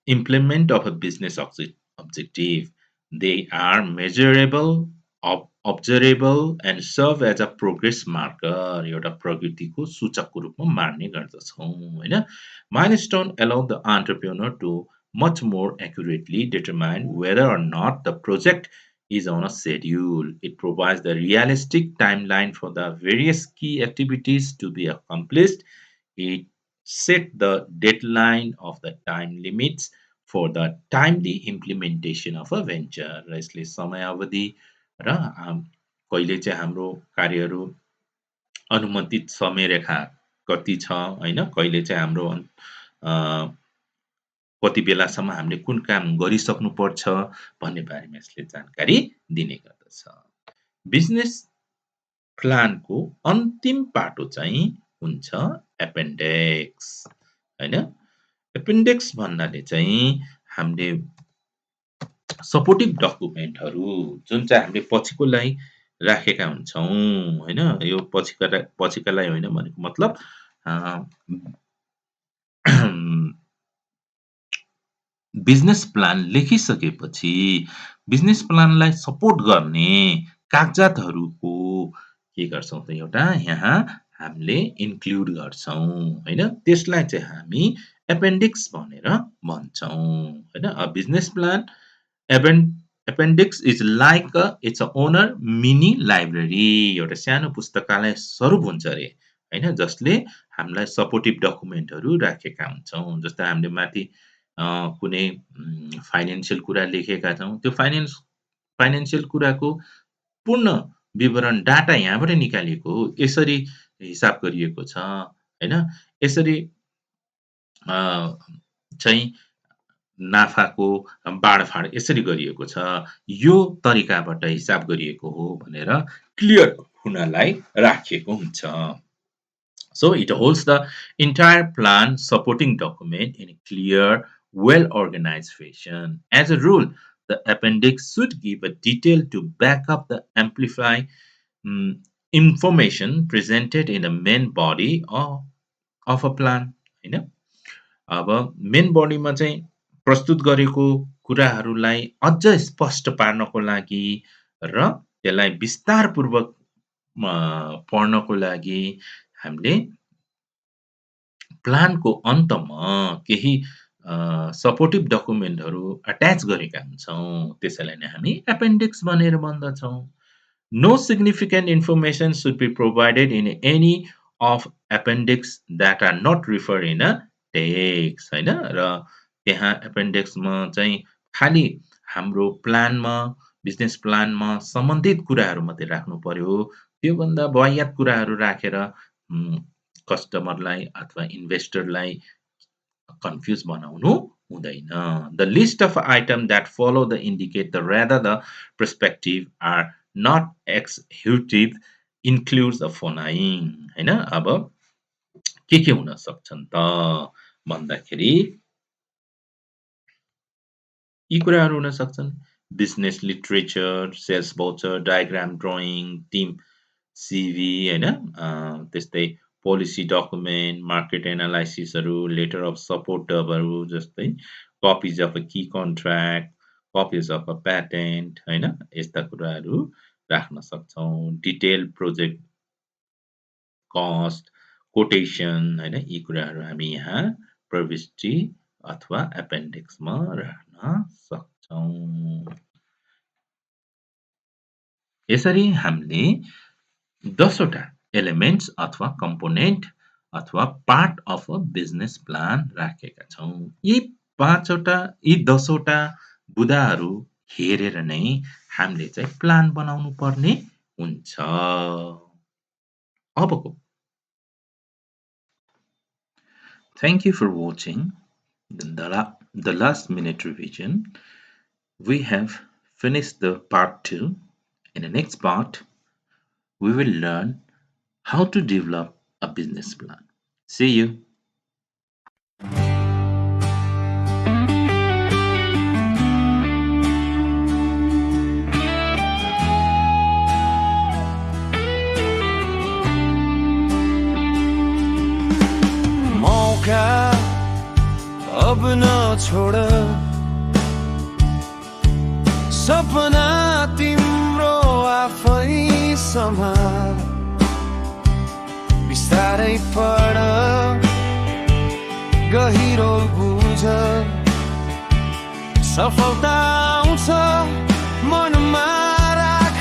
implement of a business objective. They are measurable, observable, and serve as a progress marker. एउटा प्रगतिको सूचकको रूपमा मान्ने गर्दछौँ, होइन? Milestone allow the entrepreneur to much more accurately determine whether or not the project is on a schedule. It provides the realistic timeline for the various key activities to be accomplished. It set the deadline of the time limits for the timely implementation of a venture. र यसले समयावधि र कहिले चाहिँ हाम्रो कार्यहरू अनुमतित समय रेखा कति छ, होइन? कहिले चाहिँ हाम्रो कति बेलासम्म हामीले कुन काम गरिसक्नुपर्छ भन्ने बारेमा यसले जानकारी दिने गर्दछ। बिजनेस प्लानको अन्तिम पाटो चाहिँ हुन्छ एपेन्डेक्स, होइन? एपेन्डेक्स भन्नाले चाहिँ हामीले सपोर्टिभ डकुमेन्टहरू जुन चाहिँ हामीले पछिकोलाई राखेका हुन्छौँ, होइन? यो पछिकालाई होइन भनेको मतलब बिजनेस प्लान लेखिसकेपछि बिजनेस प्लानलाई सपोर्ट गर्ने कागजातहरूको के गर्छौँ त? एउटा यहाँ हामीले इन्क्लुड गर्छौँ, होइन? त्यसलाई चाहिँ हामी एपेन्डिक्स भनेर भन्छौँ, होइन? A business plan appendix is like it's a owner mini library, एउटा सानो पुस्तकालय स्वरूप हुन्छ अरे, होइन? जसले हामीलाई सपोर्टिभ डकुमेन्टहरू राखेका हुन्छौँ। जस्तै हामीले माथि कुनै फाइनेन्सियल कुरा लेखेका छौँ, त्यो फाइनेन्सियल कुराको पूर्ण विवरण डाटा यहाँबाट निकालिएको हो। यसरी हिसाब गरिएको छ, होइन? यसरी चाहिँ नाफाको बाँडफाँड यसरी गरिएको छ, यो तरिकाबाट हिसाब गरिएको हो भनेर क्लियर हुनलाई राखिएको हुन्छ। So it holds the entire plan supporting document in a clear, well-organized fashion. As a rule, the appendix should give a detail to back up the amplify information presented in the main body of a plan, होइन? अब main बडीमा चाहिँ प्रस्तुत गरेको कुराहरूलाई अझ स्पष्ट पार्नको लागि र त्यसलाई विस्तारपूर्वक पढ्नको लागि हामीले प्लानको अन्तमा केही सपोर्टिभ डकुमेन्टहरू अट्याच गरेका हुन्छौँ। त्यसैलाई नै हामी एपेन्डिक्स भनेर भन्दछौँ। No significant information should be provided in any of appendix that are not referred in a text हैन र त्यहाँ एपेन्डिक्समा चाहिँ खालि हाम्रो प्लानमा बिजनेस प्लानमा सम्बन्धित कुराहरू मात्रै राख्नु पर्यो। त्योभन्दा वाहियात कुराहरू राखेर कस्टमरलाई अथवा इन्भेस्टरलाई कन्फ्युज बनाउनु हुँदैन। The list of items that follow the indicate the rather the perspective are not executive includes the following हैन अब के हुन सक्छन् त भन्दाखेरि यी कुराहरू हुन सक्छन् business literature, sales voucher, diagram drawing, team CV हैन त्यस्तै पोलिसी डकुमेन्ट, मार्केट एनालाइसिसहरू, लेटर अफ सपोर्टहरू जस्तै copies of a key contract, copies of a patent हैन यस्ता कुराहरू राख्न सक्छौँ। डिटेल प्रोजेक्ट कस्ट, कोटेसन हैन यी कुराहरू हामी यहाँ प्रविष्टि अथवा एपेन्डिक्समा राख्न सक्छौँ। यसरी हामीले 10 वटा एलिमेन्ट्स अथवा कम्पोनेन्ट अथवा part of a business plan राखेका छौँ। यी 10 वटा बुँदाहरू हेरेर नै हामीले चाहिँ प्लान बनाउनु पर्ने हुन्छ। अबको Thank you for watching the last minute revision. We have finished the part 2. In the next part, we will learn how to develop a business plan. See you. मौका अब न छोड सपना तिम्रो आफै सम्हाल बिस्तारै पढ गहिरो बुझ सफलता आउँछ मनमा राख